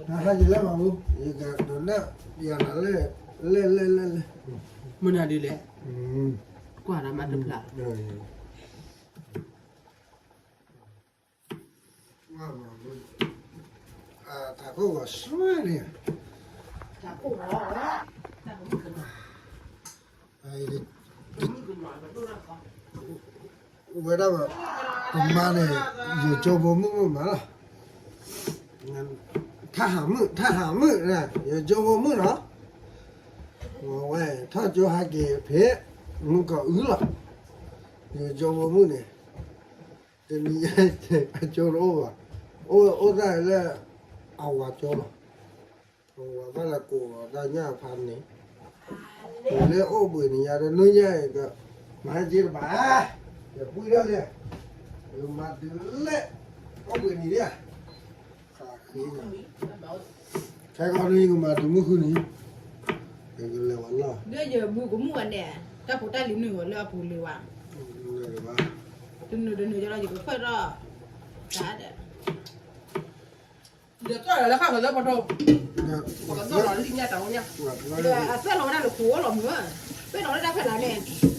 နဟါယလဲၤမၤမူ ယကဒိးနၢ်ယၤနၤလဲၣ် လဲၣ်လဲၣ်လဲၣ်လဲၣ် မနုၤဒ်လဲၣ် ကွၢ်ဒီးမၤတဖျါ ထးခိၣ်ဂီၤစွဲန့ၣ် ဝဲဒၣ် ပမါန့ၣ် ယိၤကၠိဖိမုၣ်မုၣ်မးလီၤ ထၣ်ဟးမုၣ် ထၣ်ဟးမုၣ် ယိၤကၠိဖိမုၣ်နီၤ ဝဲထီၣ်ကၠိဟဲက့ၤဖဲ မုၢ်ကီၤအုလီၤ ယိၤကၠိဖိမုၣ်န့ၣ် တနံၤညါအကၠိတအိၣ်ဘၣ် အိၣ်အိၣ်ဒၣ်လၢ အဝၤကၠိလီၤ အဝၤဘၣ်လၢကိးတၢ်ညၣ်ဖးန့ၣ် လၢအိၣ်ဘှံးနံၤညါဒီးနွံညါအံၤက မၤက့တဘၣ် ယပှံၢ်ဒၣ်လဲၣ် ယမၤတုၤလၢ အိၣ်ဘှံးနံၤဒၣ် ဃးဃ့ ခဲကီးနွံကမၤတုၤမုၢ်ဃုနံၤ ကလဲၤဝဲလီၤ လၢယဘုကမူၣ်ဝဲန့ၣ် တၢ်ဖိတၢ်လံၤနုာ်ဝဲလၢအပူၤလံဝဲ တနုာ်တနုာ်လီၤယကဖၢၣ်ထီၣ် တၢ်ဒီး ဒီးကၢၢ်လီၤလၢခါကလၢပှၤထီ ပကဒိၣ်လီၤလံၣ်ညါတၢ်ဝဲညါ အသၢၣ်လီၤဝဲဒၣ်လၢခိၣ်ဝဲလီၤမုၢ်ဧၢ ပ့ၢ်လီၤဝဲဒၣ်ဖဲလၢ်န့ၣ် န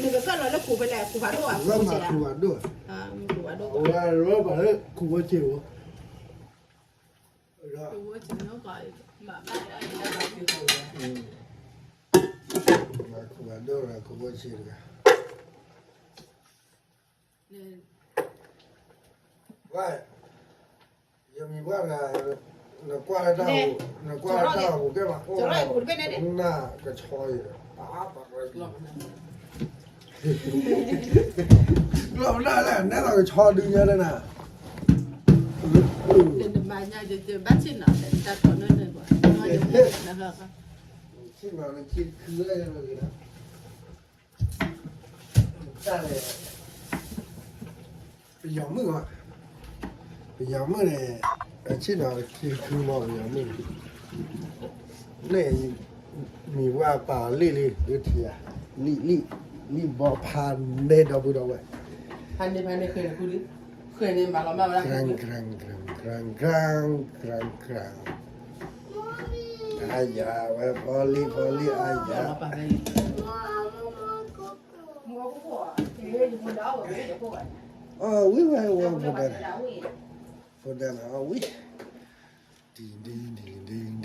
ကကၢၢ်လီၤလၢခိၣ်ဖဲလဲၣ် ခိၣ်ဖးဒိၣ်ဧါ ခိၣ်ဖးဒိၣ် ခိၣ်ဖးဒိၣ် ဝဲလီၤဘၣ်လၢခိၣ်ဝဲဆ့ၣ်ဝဲ ခိၣ်ဝဲဆ့ၣ်တဂၤ ဝဲ ယမံၤဘၣ်တဂၤ နကွၢ်လၢတၢ်အိၣ် နကွၢ်လၢတၢ်အိၣ်ကဲဘၣ် အိၣ် နၢ်ကဆီအံၤ လီၤပနၢ်လၢ နဲသိးကဆီဒုညါလၢနၤ ဆ့ၣ်နီၤနဆ့ၣ်ခုလၢယလီၤက့ၤဒီး တၢ်န့ၣ် ပယီၤမုၣ်ဘၣ် ပယီၤမုၣ်န့ၣ် အဆ့ၣ်နီၤဆ့ၣ်ခုမီၤ ပယီၤမုၣ်န့ၣ် လၢ မံၤဝဲပာ်လံၣ်လံ ဒုးထံၣ်ဧါ လံၣ်လံၣ် လံၣ်ဘီဖးန့ၢ်ဒီပုၢ်ဒီဝဲၢ် ဖးန့ၢ်ဖးန့ၢ်ဃဲၤန့ၣ်ဃုလံ ဃဲၤန့ၣ်မၤလီၤမၢ်ဝဲဒၣ် ကြၢင်ကြၢင်ကြၢင်ကြၢင် အါယၤဝဲ ဖီလံၣ်ဖီလံၣ်အါယၤ အီၣ်ဝံၤဝဲဝဲ ဖိဒၣ်န့ၣ် ဖိဒၣ်န့ၣ် အီၣ်ဝံၤ ဒံဒံဒံဒံဒံ ဖီလံၣ်ဘီဒီးဝဲ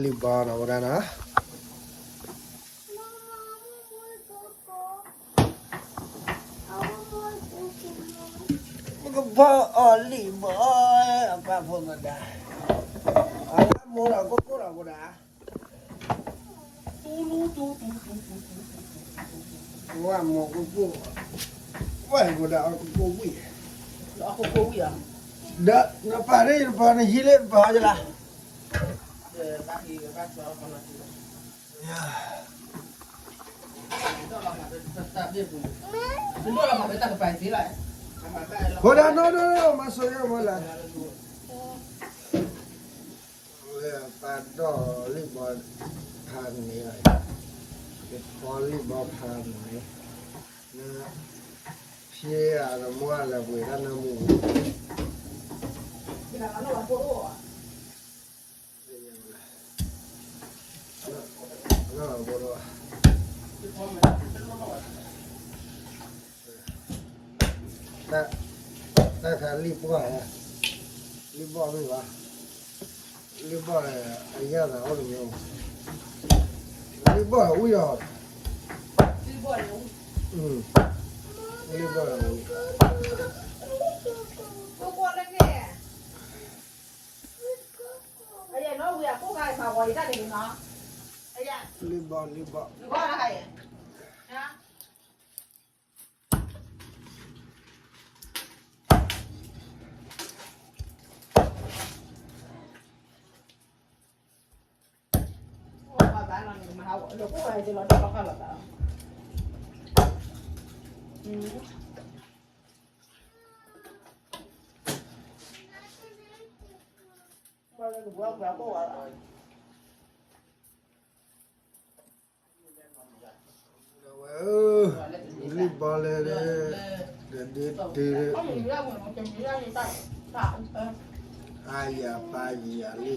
ဒၣ်န့ၣ် ပကဖီအီၣ်လံၣ်ဘီ အပၢ်ဖိသဒါ အလၢမိၢ်ဒီးကိၣ်ကိၣ်ဒီးဝဲဒၣ် ဝဲမိၢ်ကိၣ်ကိၣ် ဝဲဝဲဒၣ်အကိၣ်ကိၣ်ဝံၣ် ဒီးနပာ်န့ၣ် နပာ်နဟံးလၢနပာ်အီၤယလၢ ဖိဒၣ်နီၢ်နီၢ်နီၢ် မၤဆိယဲၢ်မီၤလၢ လၢပာ်ဒီၣ်လံၣ်ဘီဖးန့ၣ်လီၤ, ယဖီလံၣ်ဘီဖးန့ၣ်, နဖံးအသးမိၢ်အလၢပှ့ၤတၢ်နၢမူပူၤ တၢ်ခါလံၣ်ဘီဧါ, လံၣ်ဘီမ့ၢ်ဘၣ်, လံၣ်ဘီအယၢ်သးအိၣ်တမံၤ, လံၣ်ဘီအဝံၣ်အီၤ, လံၣ်ဘီအဝံၣ် လံၣ်ဘီ လံၣ်ဘီ ဘၣ်လၢနဘှီဘှီဘၣ် ကီလၢ ဒုဒု အယၤပာ်ယၤလံဂၤ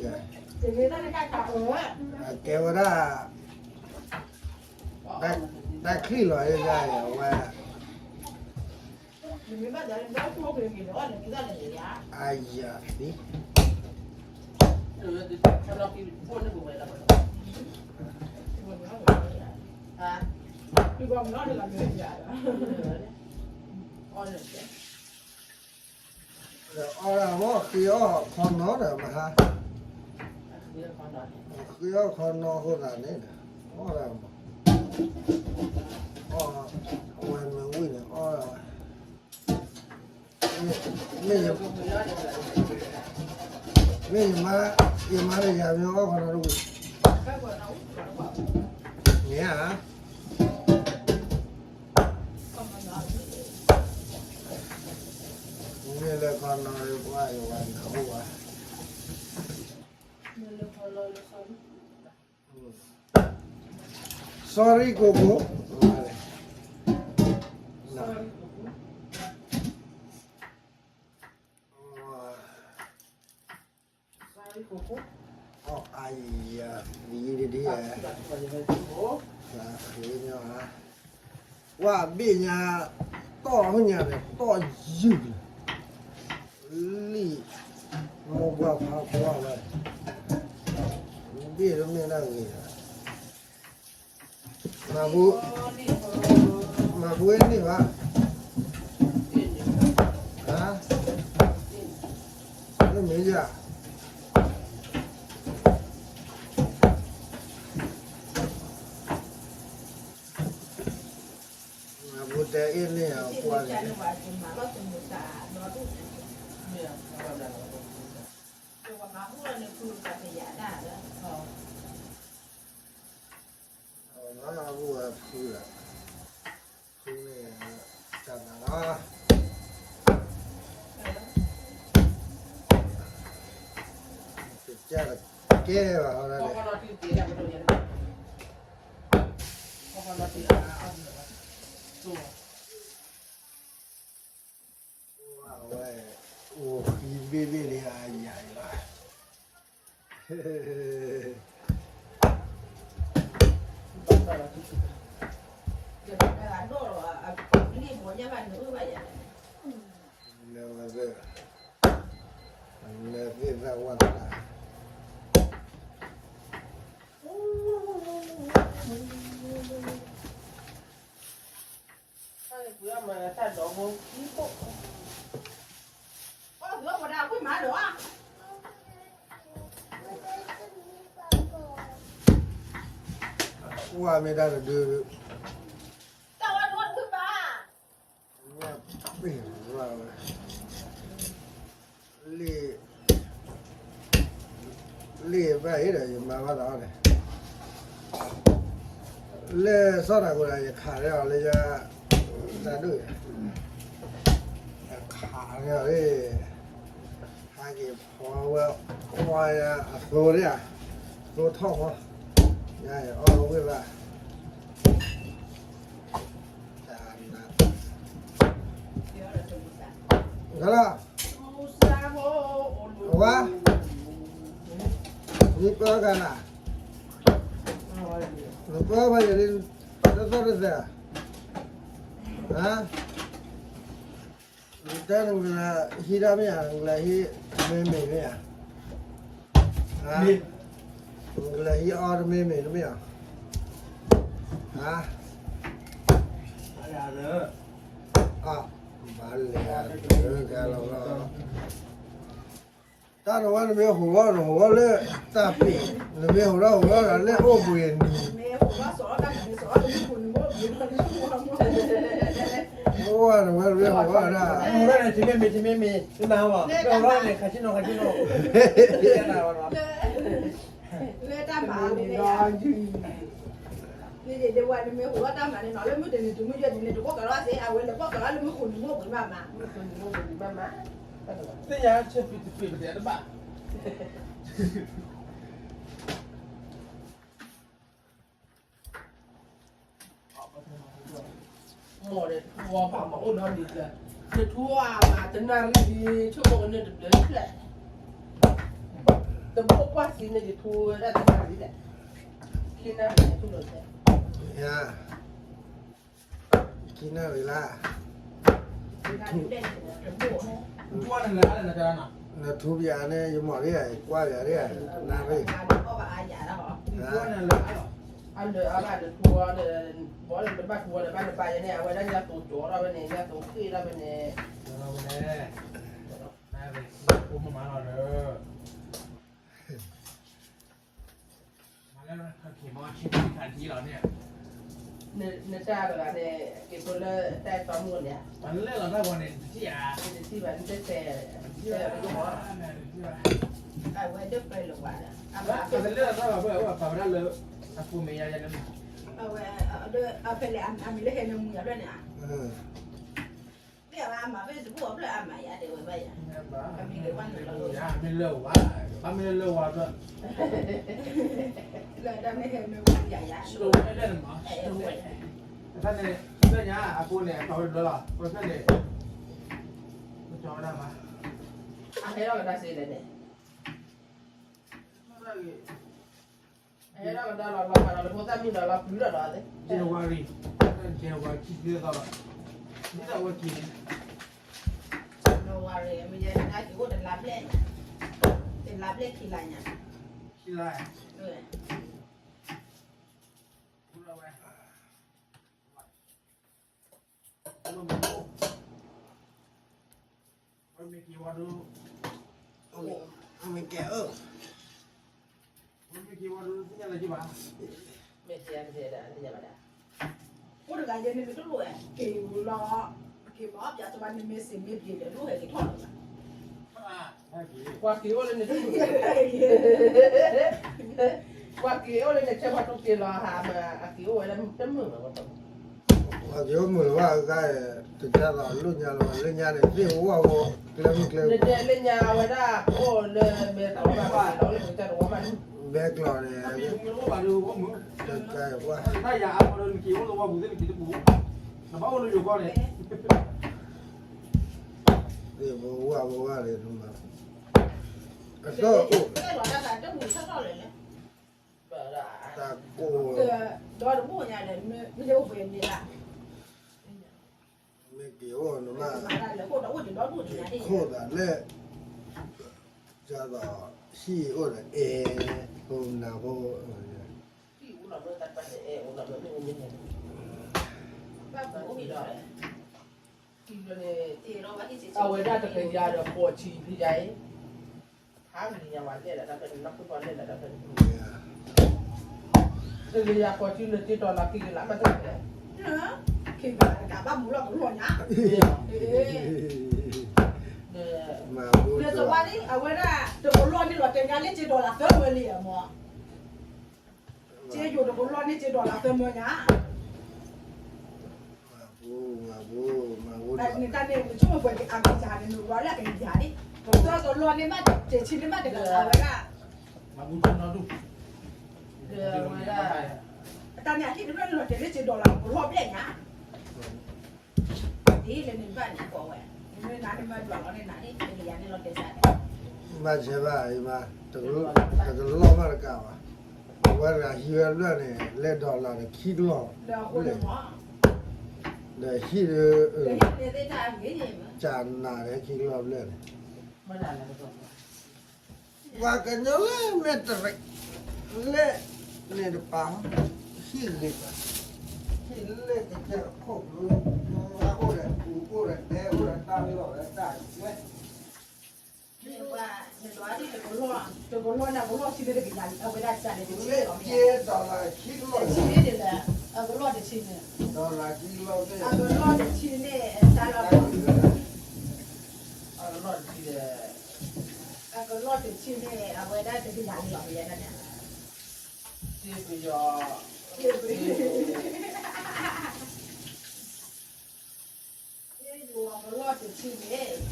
အကဲဝဲဒၣ် တၢ်ချံၣ်လီၤယၤယၤဝဲ အယၤသံ အီၣ်ဒၣ်မ့ၢ်ဃ့အီၣ်ခီနီၤဒီးမဟါ, ဃ့အီၣ်ခီနီၤအဃိသတးန့ၣ်ဒီး အီၣ်ဒၣ်မး, အီၣ်ဝဲမ့ၢ်ဝံၣ်န့ၣ် အီၣ်ဒၣ်ဝဲ, မ့ၢ် မ့ၢ်ယမါ, ယမါဒီးယၤမ့ၢ်အီၣ်ခီနီၤတဝံၣ်, န့ၣ်ဧါ မ့ၢ်လၢခီနီၤပှၢ်ယဝၤနၢ်ဟူဘၣ်, sorry ကိုကို, အယၤ ယံဒဒံ, ဃ့ညီဧါ, ဝဲဘ့ၣ်ညါ, တီၢ်ဟူညါန့ၣ် တီၢ်ယုၢ်လံ, လံၣ်, မိၢ်ပှၢ်ဖးကွၢ်ဝဲ, ဘ့ၣ်တမ့ၢ်ဒၣ်ဂ့ၤ, မၤဘူ, မၤဘူန့ၢ်ဘၣ်, ဟါ, မ့ၢ်မ့ၢ်ယၤ မၤဘူတဲအ့ၣ်န့ၣ်အကွၢ်န့ၣ်, မၤဘူဝဲဖုလီၤ, ဖုန့ၣ်, တၢ်နၤလီၤ, ကစၢ်တကဲဘၣ်ဟီဒၣ်န့ၣ် အဝဲ, အိၣ်ဃံဘ့ၣ်ဘ့ၣ်လံအယၤအံၤလီၤ, လဲၤဝဲသ့ၣ်, လဲၤသ့ၣ်သၣ်ဝၣ်သၣ် ဝၣ်မ့ၢ်တၢ်တဒု, ဝၣ်ပ့ၢ်ရၣ်ဝဲ, လ့ၣ်, လ့ၣ်ဘၣ်အံၤဒီးယမၤဘၣ်သးအီၤန့ၣ်, လၢစီၢ်တၢ်ကိးဒီး ယခးရဲအီၤလၢယၤ, တၢ်ဒိၣ်, ယခးရဲအီၤလံ, ဟဲက့ၤဖီဝဲ, ကွၢ်ယၤအသိဒၣ်ဧါ, သိထီၣ်ဃီ, ယၤအီၣ်ဝ့ၢ်ဘၣ် ကလီၤ, ဝါ, နပၢကလၤ, နပၢဘၣ်ယၤလံ, တသီၣ်တသဲး, နတဲနကလၢဟံးဒၣ်မ့ၢ်ဧါ, နကလၢဟံးမ့ၢ်မ့ၢ်မ့ၢ်ဧါ, နကလၢဟံးအီၤတမ့ၢ်မ့ၢ်တမ့ၢ်ဧါ, ဘၣ်လဲၤ, တၢ်နဝဲနမ့ၢ်ဟူးဂီၤ နဟူးဂီၤလၢတၢ်ပ့ၤ, နမ့ၢ်ဟူးထီၣ်ဟူးဂီၤလၢအိၣ်ဘှံးနံၤ, အိၣ်နဝဲနမ့ၢ်ဟူးဂီၤဒၣ်, မ့ၢ်မ့ၢ်မ့ၢ်မ့ၢ်, လၢတၢ်မၤန့ၣ်, လၢဒ့ဒ့ဝဲနမ့ၢ်ဟူးထီၣ်တၢ်မၤန့ၣ်နီၤ လၢမုၢ်တနံၤတုၤမုၢ်ယဲၢ်နံၤန့ၣ် တဘၣ်ကလီၤစ့ၢ် အဝဲလဲၤဘၣ်ကလီၤလၢမုၢ်ဃုနံၤမုၢ်ဘှံးဘၣ်မး, မုၢ်ဃုနံၤမုၢ်ဘှံးဘၣ်မး, သ့ၣ်ညါဆၢဖံးတဖံးပတဲတဘၣ်, မိၢ်ဒီးထူအီၤပှၤမၤအိၣ်ဒီးဒ်လဲၣ်, နထူအီၤမးတနၣ်ရံၣ်ဒ် ဆိကမိၣ်ကန့ၣ်တဘျၢဖျၢၣ်, တဘိၣ်ကွၢ်စံးန့ၣ်ယထူဝဲဒၣ်တနၣ်ရံၣ်လဲၣ်, ခံနၣ်ရံၣ်ထူလီၤတဲ, ယ ခံနၣ်ရံၣ်လၢ နထူပယၤန့ၣ် ယမၤဒ်ဧါ, ကွၢ်ပယၤဒ်ဧါ, နၣ်ရံၣ်, အလၢအဘၣ်နထူအီၤဒီး ဘီလၢနဘၣ်ထူအီၤဒီး ဘၣ်နဘၣ်ယၤန့ၣ် အဝဲဒၣ်ညါသိးကၠီထီၣ်ဝဲန့ၣ် ညါသိးဃ့ၢ်ထီၣ်ဝဲန့ၣ် နတၢ်တဂၤန့ၣ် က့ၤဖိလၢတၢ်အဲၣ်တီမုၢ်န့ၣ်, နတထံၣ်ဘၣ် နတဆဲး, အဝဲဒၣ်ပှဲၤလၢၤဘၣ်ဒီး အဝဲ အဝဲဒၣ်လၢ အပူၤမ့ၢ်ယၤန့ၣ်, အဝဲ အဖဲလဲၣ်အမံၤလၢဟဲနမူယၤဖျၢၣ်န့ၣ်, မ့ၢ်အမၤဖဲစဘူၣ်အဖျၢၣ်အမၤယၤဒဲးဝဲဘၣ်ယၤ, အမံၤလၢဝဲန့ၣ်လီၤ, မ့ၢ်လၢဝဲ, ဘၣ်မ့ၢ်လၢလၢဝဲဖျၢၣ်, လၢတၢ်မ့ၢ်ဟဲနမူယၤယၤ, တၢ်န့ၣ် ဖျၢၣ်ညါ အပူၤန့ၣ် အတီၤဝဲတဘျီလီၤ, ဝဲဖျၢၣ်န့ၣ် ကၠီဝဲဒၣ်မး, အဟဲလီၤကဒါစ့လဲၣ်န့ၣ် ဟဲလီၤကဒါလီၤ လီၤဖးလီၤ လၢဖိသၣ်မံလီၤ လီၤပျုၤလီၤဒီး January, January ခံဆံသၢသီလီၤ, ဒ်သိးအဝဲက့ၤန့ၣ်, January မ့ၢ်ယဲန့ၣ် က့ၤအိၣ်တလါဘျဲၣ်, တလါဘျဲၣ်ခံလါညါ, ခံလါ, ဝဲ မ့ၢ်ကဲအၢ, မ့ၢ်ကဲအၢ, မ့ၢ်ကဲအၢ, အိၣ်တဂၤယဲန့ၣ် မ့ၢ်တလိၣ်ဝဲ, က့ၤဝံၤလီၤ, က့ၤမၤအီၣ်ပၠးတဘၣ်န့ၣ် မ့ၢ်စ့မ့ၢ်ဘျ့ဒီး လိၣ်ဟဲက့ၤထီၣ်လီၤဘၣ်, ပှၤက့ၤအိၣ်လၢန့ၣ်တမုာ်, ပှၤက့ၤအိၣ်လၢန့ၣ် ဆၢဖးထူက့ၤလီၤဟးမး အက့ၤအိၣ်ဝဲဒၣ်တမုာ်ဘၣ်, ပှၤက့ၤအိၣ်မုာ်လၢၤဘၣ် အဂၤ, တကးဒီးလၢညါလၢၤဘၣ် လၢညါန့ၣ် သ့ၣ်ဝဲဝဲ ကျဲမုၢ်ကျဲ, နတဲလၢညါဝဲဒၣ် အိၣ်လၢမဲာ်သဝီဘၣ် လီၤလၢမဲာ်သဝီဘၣ်, မဲာ်ကျီၤန့ၣ်, တကးဝဲ, တၢ်ယၤအါမးလၢနက့ၤအိၣ်လၢဝဲပူၤသ့ၣ်နက့ၤတပူၤ, နဘၣ်အိၣ်လၢယိၤကီၢ်န့ၣ် သ့ၣ်ဝဲဝဲဝဲန့ၣ်, အကၢၣ်အိၣ် တၢ်ကိၢ်, ဒီးတဘိၣ်ညါဒီး မ့ၢ်အိၣ်ပှဲၤန့ၣ်လၢ, မ့ၢ်က့ၤအိၣ်နမး, က့ၤခိၣ်သးလၢ, ကၢ်သိး ဟံၣ်အိၣ်ဒီးအဲၣ်, ဖိမနၤဖိ, အဝဲဒၣ်တကယၤဒီးဃိးဆံဖဲယၤအံၤ, ဟါလံညါဝဲလဲၣ်ဒီးတၢ်ဖဲန့ၣ် နီၢ်ခိၣ်ဖီလဲၣ်ဒီးတၢ်ဖဲန့ၣ်, တကယၤဃိးဆံန့ၣ် က့ၤဒီးလၢခံကလးဘၣ်တကဲ, ခံကလးတကးဘၣ်မူလီၤကလီညါ, ဒီးစဝါန့ၣ် အဝဲဒၣ် တကလီၢ်န့ၣ်လီၤတဲာ်ညါလၢက့ၤဒီးလၢသၢမၢလံမး, က့ၤယိၤတကလီၢ်န့ၣ်က့ၤဒီးလၢသၢမၢညါ မၤဘူ, မၤဘူ, မၤဘူ, တၢ်န့ၣ် နဆိကမိၣ်ပှဲၤက့ၤအကစၢ်န့ၣ် နဝၤလၢအကယၤန့ၣ်, တကလီၢ်န့ၣ်မး တဆံန့ၣ်မးတကလးဝဲဒၣ်, တၢ်န့ၣ်အဟံၣ်တဖျၢၣ်န့ၣ်လီၤတဲာ်လၢက့ၤဒီးလၢကလီၢ်ဘျဲၣ်ညါ, ဒ်လဲၣ်န့ၣ်ဘၣ်န့ၣ်ကိးဝဲ, နမ့ၢ်နၤန့ၣ်မၤဒွးလီၤန့ၣ်နၤန့ၣ် တကယၤန့ၣ်လီၤတဲာ်စး, ဘၣ်ဆဲးဘၣ်အံၤမး, တကလီၢ်မးတကးဘၣ်, အဝဲတဂၤဟံးဝဲတဖျၢၣ်န့ၣ် လဲၤဒီးလၢတခံကလီၢ်, ဒီးဟံၣ်ဒီး, ကနၤဒီးခံကလီၢ်ဘျဲၣ်န့ၣ်, ပှၤကညီလၢမဲာ်တရံး, လၢန့ၣ်တပၤ, ဟံၣ်ဂ့ၤတၢ်, ဟံၣ်လၢကစၢၢ်ခိၣ်ကျိ, အိၣ်ဒီးပူၤအိၣ်ဒီးဒဲအိၣ်ဒီးတၢ်လီၢ်ဒီးတၢ်ဝဲ တကလီၢ်န့ၣ် ကလီၢ်ဆံန့ၣ်တကယၤလံ, အဝဲဒၣ်စးန့ၣ်တဆံလီၤ, တဆံန့ၣ်ဒီး, အကလီၢ်တဆံန့ၣ်, အကလီၢ်တဆံန့ၣ်, အကလီၢ်တဆံန့ၣ် အကလီၢ်တဆံန့ၣ် အဝဲဒၣ်တကယၤလံလီၤ, ပယဲဒၣ်န့ၣ်, ပယီၤ ကလီၢ်တဆံန့ၣ် က့ၤဒ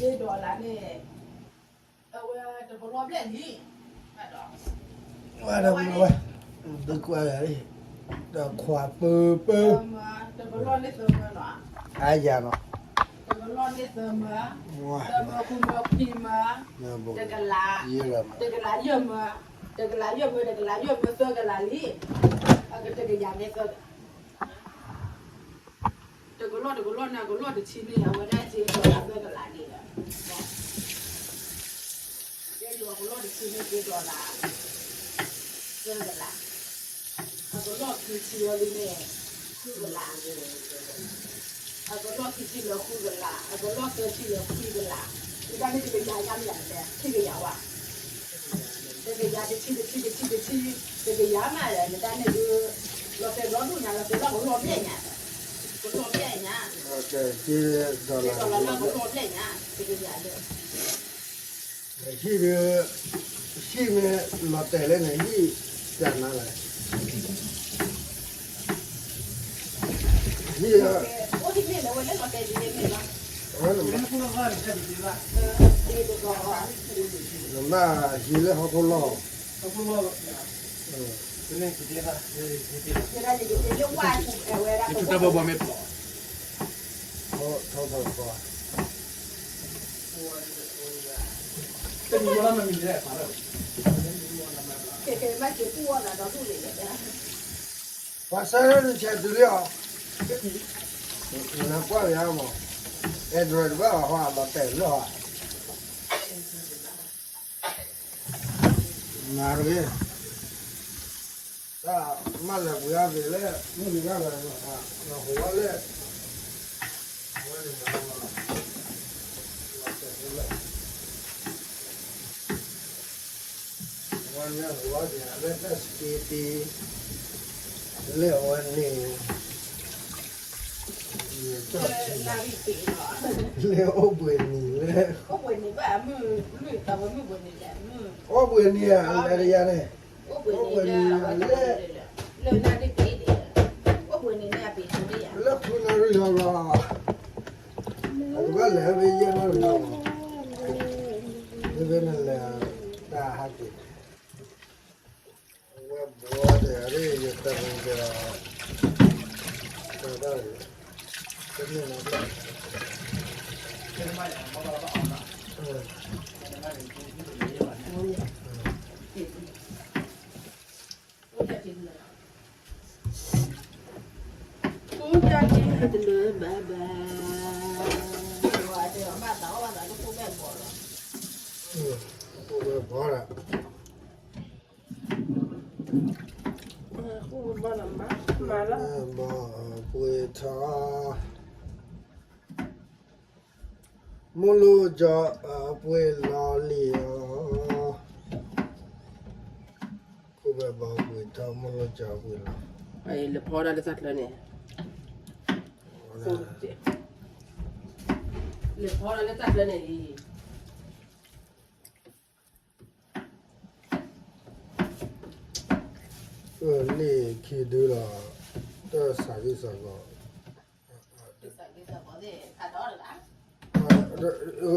ီးလၢန့ၣ်, အဝဲတကလီၢ်ဘျဲၣ်လံ, ဝဲဒၣ်ဝဲ, ဒုးကွၢ်ယၤ, ဒီးခွါပၢပၢ, တကလီၢ်န့ၣ်သၢမၢလီၤ, အါယၤနီၤ, တကလီၢ်န့ၣ်သၢမၢ, သၢမၢဃုမၢခွံမၢ, တကလး, တကလးယဲၢ်မၢ, တကလးယဲၢ်မၢ, တကလးယဲၢ်မၢသၢကလးလံ, အကတကယၤန့ၣ်သၢ တကလီၢ်တကလီၢ်န့ၣ် အကလီၢ်တဆံန့ၣ် အဝဲဒၣ်က့ၤဒီးသၢကလးန့ၣ်ဒီး, ကဲယိၤအကလီၢ်တဆံန့ၣ်က့ၤဒီးသၢကလး, အကလီၢ်ခံဆံလီၤလံန့ၣ် ဃုကလး, အကလီၢ်ခံဆံလၢဃုကလး, အကလီၢ်သၢဆံလၢခွံကလး, တကန့ၣ်တကယၤယါမ့ၢ်ယါလဲၣ် ခံကယၤဝဲ တကယၤတဆံတဆံတဆံတဆံ, တကယၤမး နတၢ်န့ၣ်ဒုး, လီၤတဲာ်ဘျီဒိၣ်ညါ လီၤတဲာ်လၢကလီၢ်ဘျဲၣ်ညါ, ကလီၢ်ဘျဲၣ်ညါ, ကလီၢ်ဘျဲၣ်ညါ, တကယၤလၢ, ဟံၣ်ဒုး, ဟံၣ်မ့ၢ်လီၤတဲာ်လၢန့ၣ် ဟံၣ်ကနၤလဲၣ်, ဟံၣ်, နဘၣ်ဟံးလၢဟီၣ်ခိၣ်လီၢ်, ယထူၣ်တၢ်ဘီဘီမ့ၢ်ပျီ, ထီၣ်ထီၣ်ထီၣ်, ပှၤဆၢလၢနဆဲးတုၤလံအီၤ, နကွၢ်ယၤမး, Android တဘၣ်ဘၣ်ဟီ လီၤတဲာ်လၢဟီ, နၤတဂ့ၤ, တၢ်မၤလၢာ်ပှ့ၤအါဂ့ၤလၢ မုၢ်ဂ့ၤဂၤဂၤ, နဟိဝဲလၢ ဝဲန့ၣ်ဟိဝဲက့ၤလၢတၢ်စက့တံ, လၢအဝဲန့ၣ်, လၢအိၣ်ဘှံးနံၤလၢ, အိၣ်ဘှံးနံၤဧါ, လၢ, လၢခိၣ်နၢ်ရံၣ်လီၤလီၤ, အကဘၣ်လဲၤဝဲယဲၢ်နၣ်ရံၣ်လီၤ, မ့မ့ၢ်နလဲၤတၢ်ဟးက့ၤ, ဝဲဘှီဒီး အရ့ယတရံၤဒီး, တၢ်ဒၣ်, တမ့ၢ်လီၤ, ကူတၢ်က့ၤဟဲတလၢဘၣ်ဘၣ်, ဘၣ်, ဘၣ်ပှ့ၤထီၣ်, မိၢ်လိၣ်ကၠီအပှ့ၤလီၤလံအီၤ, ခိၣ်ဘဲဘီပှ့ၤထီၣ်မိၢ်လိၣ်ကၠီအပှ့ၤလီၤ, လဲၤဖီဒၣ်လၢတၢ်ချၢန့ၣ်, လဲၤဖီဒၣ်လၢတၢ်ချၢန့ၣ်လံ. လ့ၣ်ခံဒုလီၤ, တၢ်စးဂ့ၢ်စးဂီၤ,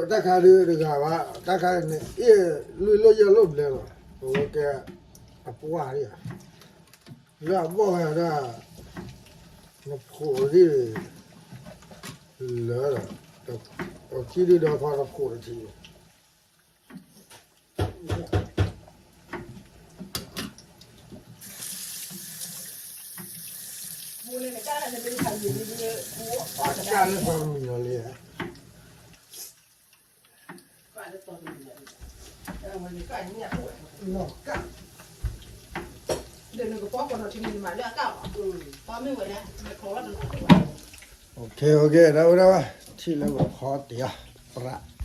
တၢ်ခါဒုတဂၤဘၣ်, တၢ်ခါန့ၣ် အ့ၣ် လွံၢ်လိၣ်ယဲၢ်လိၣ်ဘျဲလီၤ, အဝဲကဲ, အပှၢ်ဧါ, လၢအဘီၣ်ဝဲဒၣ်, နဖိးဒ်, လၢ, အခံဒုဒီးဖီနဖိးတထံၣ် ကၢ်လၢသီတမံၤလီၤလံဧါ, ကၢ်, ဒီးနကပီၤကီၢ်နီၤထံန့ၣ်မးလၢအကၢ်ဘၣ်, ပီၤမ့ၢ်ဝဲလဲၣ်, နခီဝဲတနီၤ, အိၣ်ခ့ အိၣ်ခ့ ဒၣ်ဝဲဒၣ်ဝဲ, ထံၣ်လၢပဖီတံၢ်ဧါ, ပြး